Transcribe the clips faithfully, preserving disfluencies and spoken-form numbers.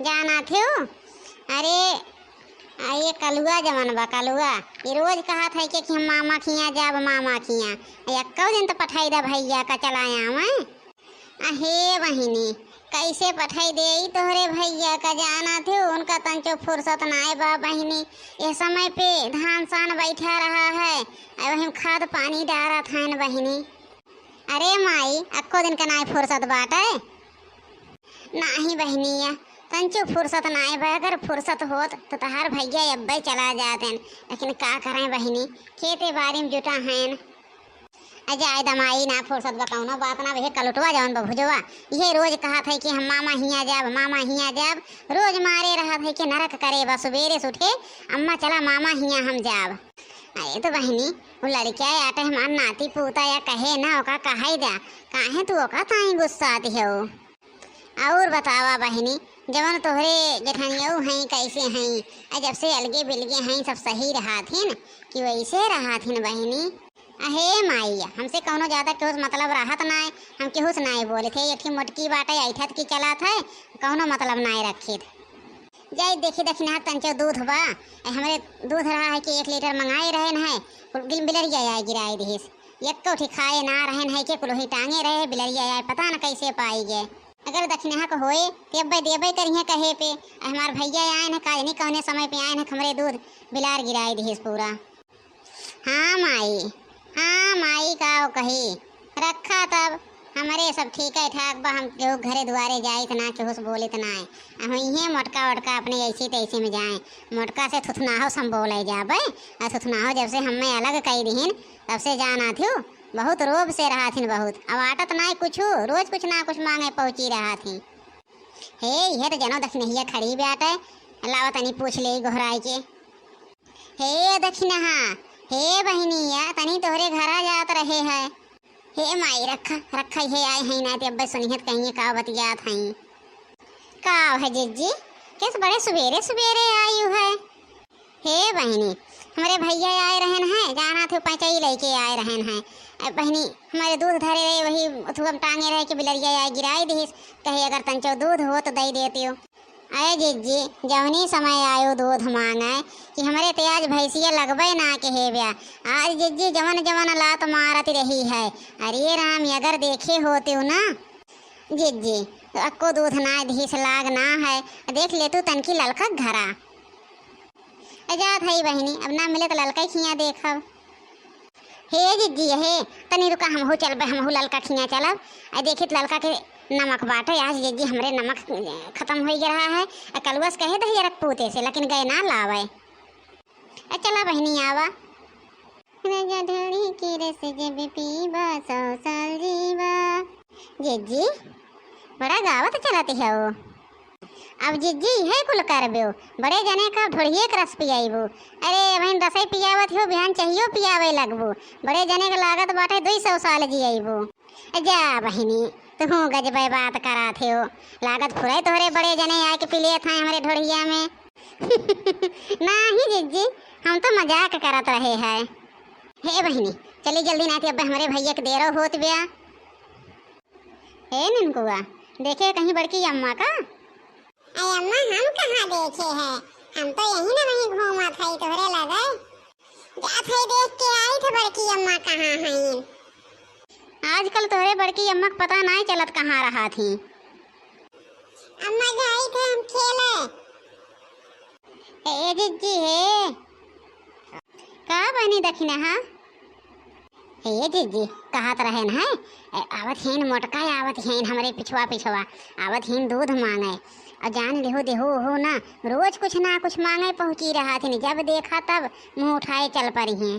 जानत हो? अरे, आ ये कलुआ जवन बा, कलुआ, ये रोज कहत है कि, कि हम मामा खियाँ जाब, मामा खियाँ। एक्को दिन तो पठाई दा भैया का, चला आवे। अहे बहिनी, कैसे पठाई देई तोहरे भैया का, जानत हो, उनका तंचो फुर्सत नाय बा बहिनी। ये समय पे धान सान बैठा रहा है, आ वही में खाद पानी डारत हन बहिनी। अरे माई, अक्को दिन का नाय फुर्सत बाटे। नाही बहिनिया, तंचो फुर्सत नाय बा, अगर फुर्सत होत तो तहार भैया अब्बे चला जातेन, लेकिन का करें बहिनी, खेते बारी में जुटा हैं। अ जाए द माई, ना फुर्सत बा, कौनो बात ना, वह कलुटवा जवन बा भुजवा, इहे रोज कहत है कि हम मामा हियाँ जाब, मामा हियाँ जाब, रोज मारे रहत है कि नरक करे बा, सुबेरे से उठे, अम्मा चला मामा हियाँ हम जाब। अरे तो बहिनी, वो लड़किया या तो हमार नाती पूता या कहे ना, ओका कहे जा, काहे तू ओका ताई गुस्सात हो? और बतावा बहिनी, जवन तोहरे जेठनियऊ हैं, कैसे हैं? आ जब से अलगे बिलगे हैं, सब सही रहत हिन कि वैसे रहत हिन बहिनी? अहे माई, हमसे कौनो ज्यादा केहू से मतलब रहत नाय, हम केहू से नाय बोलत है। एक ठे मोटकी बाटे, ऐठत की चलत है, कौनो मतलब नाय रखित। जाई देखी दखिनहा तंचो दूध बा, ए हमरे दूध रहा है कि एक लीटर मंगाए रहेन है, कुल गिल बिलरिया आए गिराए दिहिस। एक्को ठी खाए ना रहेन है कि कुल वही टांगे रहे, बिलरिया आए पता न कैसे पाई गए। अगर दखिनहा को होए, ते अब्बे देबे करिहे कहे पे। आ हमार भैया आएन है, का जानी कौने समय पे आएन है, हमरे दूध बिलार गिराए दिहिस पूरा। हाँ माई, हाँ माई, का कही, रखा तब, हमरे सब ठीक है ठाक बा, हम केहू घरे दुआरे जाइत ना, केहू से बोलित ना है। आ हुइहे मोटका वोटका अपने ऐसी तैसी में जाए, मोटका से थुथनाहो से हम बोले जाबे, आ थुथनाहो जब से हमें अलग कई दिहिन, तब से जाना थिउ, बहुत रोब से रहा थिन बहुत। अब आटत ना है कुछ, रोज कुछ ना कुछ मांगे पहुँची रहा थी। हे, इहे तो जनो दखिनहिया खड़ी बाटे, लावा तनी पूछ ले गोहराई के। हे दखिनहा, हे बहिनिया, तनी तोहरे घरा जात रहे है। हे माई, रखा, रखा, हे आए हैं ना, ते अब्बे सुनिहत कहिए का बतियात हैं। का है जिज्जी, केस बड़े सुबेरे सुबेरे आयु है? हे बहिनी, हमरे भैया आए रहन हैं, जाना थे पैंचई लेके आए रहन हैं। ए बहिनी, हमरे दूध धरे रहे, वही उथुआ में टांगे रहे कि बिलरिया आए गिराई दिहिस, कहे अगर तंचो दूध हो तो दे देती हो। अरे जिज्जी, जवनी समय आयो दूध मांगे कि हमरे ते आज भैंसिया लगबे ना के हे ब्या। आज जिज्जी जवन जवन लात मारत रही है। अरे राम, अगर देखे होते हो ना जिज्जी, तो अक्को दूध ना दिहिस लाग ना है। देख ले तू तनकी ललका घरा। ए जात हई बहिनी, अब ना मिले त ललका खिया देखब। हे जिज्जी, हे तनी रुका, हमहू चलबे, हमहू ललका खिया चलब। आ देखित ललका के नमक बाटे, आज जिज्जी हमरे नमक खतम होइ रहा है। आ कलुआ से कहे दहिया रख पूते से, लेकिन गए ना लावे। ए चला बहिनी आवा। राजा ढोढ़ी के रस जब पीबा सौ साल जीबा। जिज्जी, बड़ा गावत चलत हो। अब जिज्जी इहे कुल करबो, बड़े जने का ढोढ़िए के रस पियाइबो। अरे, अबहिन रसई पियावत हो, बिहान चाहियो पियावे लगबो। बड़े जने के लागत बाटे दुई सौ साल जियाइबो। जा बहिनी, तुहूँ गजबे बात करात हो। लागत फुरे तोहरे बड़े जने आके पी लेत हैं हमरे ढोढ़िया में। नाही जिज्जी, हम तो मजाक करत रहे हैं। हे बहिनी, चली जल्दी, नाही तो अब हमरे भैया के देरो होत ब्या। हे निनकुआ, देखे कहीं बड़की अम्मा का? अरे अम्मा, हम कहाँ देखे है? हम तो यही ना वहीं घूमत हई तोहरे लगे। जात हई देख के आई थे बड़की अम्मा कहाँ हईन। आजकल तोहरे बड़की अम्मा के पता नाई चलत कहाँ रहा थी। अम्मा जाई थे हम खेले। ए जिज्जी हे। का बनी दखिनहा? हे जिज्जी, कहत रहेन है, ए, आवत हेन मोटका, आवत हेन हमरे पिछवा पिछवा, आवत हेन दूध मांगे। और जान लिहो देहो हो ना, रोज कुछ ना कुछ मांगे पहुँची रहा थी, जब देखा तब मुँह उठाए चल पड़ी हैं।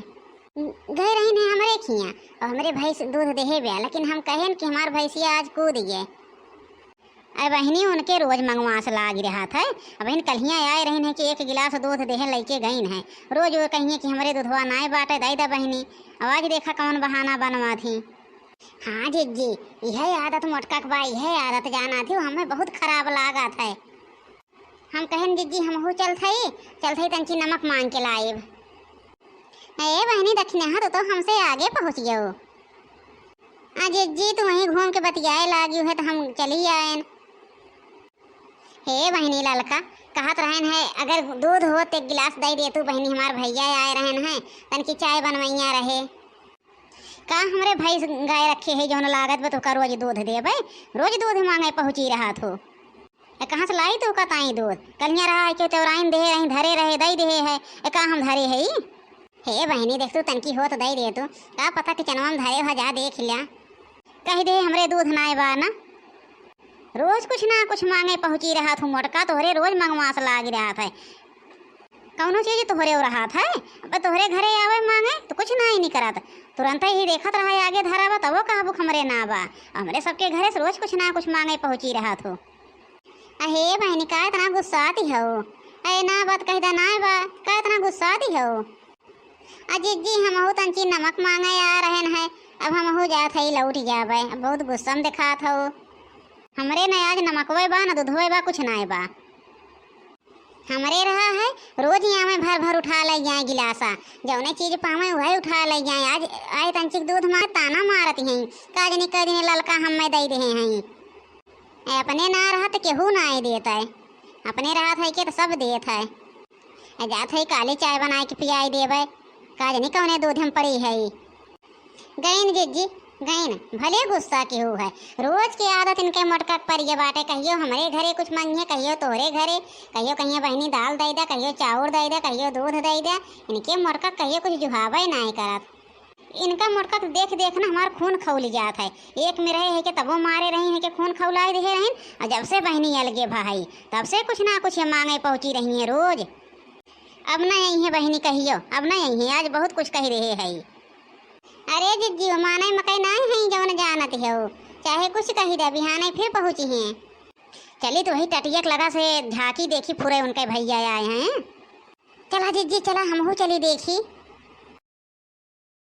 गए रही ने हमरे खिया, और हमरे भैंस दूध देहे ब्या, लेकिन हम कहेन कि हमार भैंसिया आज कूद गए। अरे बहिनी, उनके रोज मंगवास लाग रहा था। अब बहिन कल्हिया आए रहिन है कि एक गिलास दूध देहे लइके गइन है। रोज वो कहिए कि हमरे दूधवा नाय बाटे, दई दा बहिनी। अब आज देखा कौन बहाना बनवा थी। हाँ जिज्जी, यह आदत मोटका के बा, यह आदत जाना थी, हमें बहुत खराब लागत है। हम कहन जिज्जी हमहू चलत हई, चलत हई तनकी नमक मांग के लाइब। ए बहिनी दखिनहा, तो, तो हमसे आगे पहुँच गयो। आ जिज्जी, तू वहीं घूम के बतियाए लागी है, तो हम चली आएन। हे बहिनी ललका, कहत रहन है, अगर दूध होत एक गिलास दइ देतू बहिनी, हमार भइया आए रहन है, तनकी चाय बनवइया रहे। का हमरे भैंस गाय रखे है, जौन लागत बा तोहका रोज दूध देबै? रोज दूध माँगै पहुँची रहत हो। ए, कहाँ से लाई तोहका ताई दूध? कलिया रहा है कि तेवराइन देहे रही, धरे रहे, दइ देहे है। ए, का हम धरे है? हे बहिनी, देखतू तनकी होत दइ देतू। का पता किचनवा में धरे हो, जा देख ल्या। कहि दे हमरे दूध नाय बा ना। रोज कुछ ना कुछ माँगै पहुँची रहत हो मोटका, तोहरे रोज मंगवास लागि रहत है। कौनो चीज तोहरे ओ रहत है, अब तोहरे घरे आवै माँगै तो कुछ नाहीं निकरत। तुरंतै ही देखत रहा आगे धरा बा, तबो कहबू हमरे ना बा। हमरे सबके घरे से रोज कुछ ना कुछ माँगै पहुँची रहत हो। अहे बहिनी, का इतना गुस्साती हो? अरे ना बात कहि दा नाय बा, का इतना गुस्साती हो? आ जिज्जी, हमहू तनकी नमक माँगै आ रहन है, अब हमहू जात है लौटि जाबै, अब बहुत गुस्सा में देखात हो। हमरे न आज नमकवै बा, न दूधवै बा, कुछ नाय बा। हमरे रहा है, रोज ही आवै भर भर उठा लै जाए गिलासा, जौने चीज पावै वही उठा लै जाए। आज आए तनचिक दूध माँगै ताना मारत हैं, का जनी का जनी ललका हम्मै दइ देहे हैं। ए, अपने ना रहत केहू नाय देत है, अपने रहत है के तो सब देत है। ए, जात है काली चाय बनाए के पियाई देबै, का जनी कौने दूध में पड़ी है। गइन जिज्जी, गइन, भले गुस्सा केहू है, रोज के आदत इनके मोटका के परिये बाटे, कहियो हमरे घरे कुछ मंगिहे, कहियो तोहरे घरे, कहियो कहिये बहिनी दाल दइ दा, कहियो चाउर दइ दा, कहियो दूध दइ दा। इनके मोटका के कहियो कुछ जुहाबै नाय करत। इनका मोटका के देख देख ना हमार खून खौलि जात है। एक में रहे है के तबो मारे रही है के खून खौलाइ देहे रहिन, और जब से बहिनी अलगे भा है, तब से कुछ ना कुछ ये माँगै पहुँची रही है रोज। अब ना अइहैं बहिनी कहियो, अब ना अइहैं, आज बहुत कुछ कहि देहे है। अरे जिज्जी, वो मानै मकै नाहीं है जौन जानत हो, चाहे कुछ कहि दा, बिहानै फिर पहुँचिहैं। चली तो वही टटिया के लगा से झाँकी देखी, फुरै उनके भइया आए हैं। चला जिज्जी, चला, हमहू चली देखी।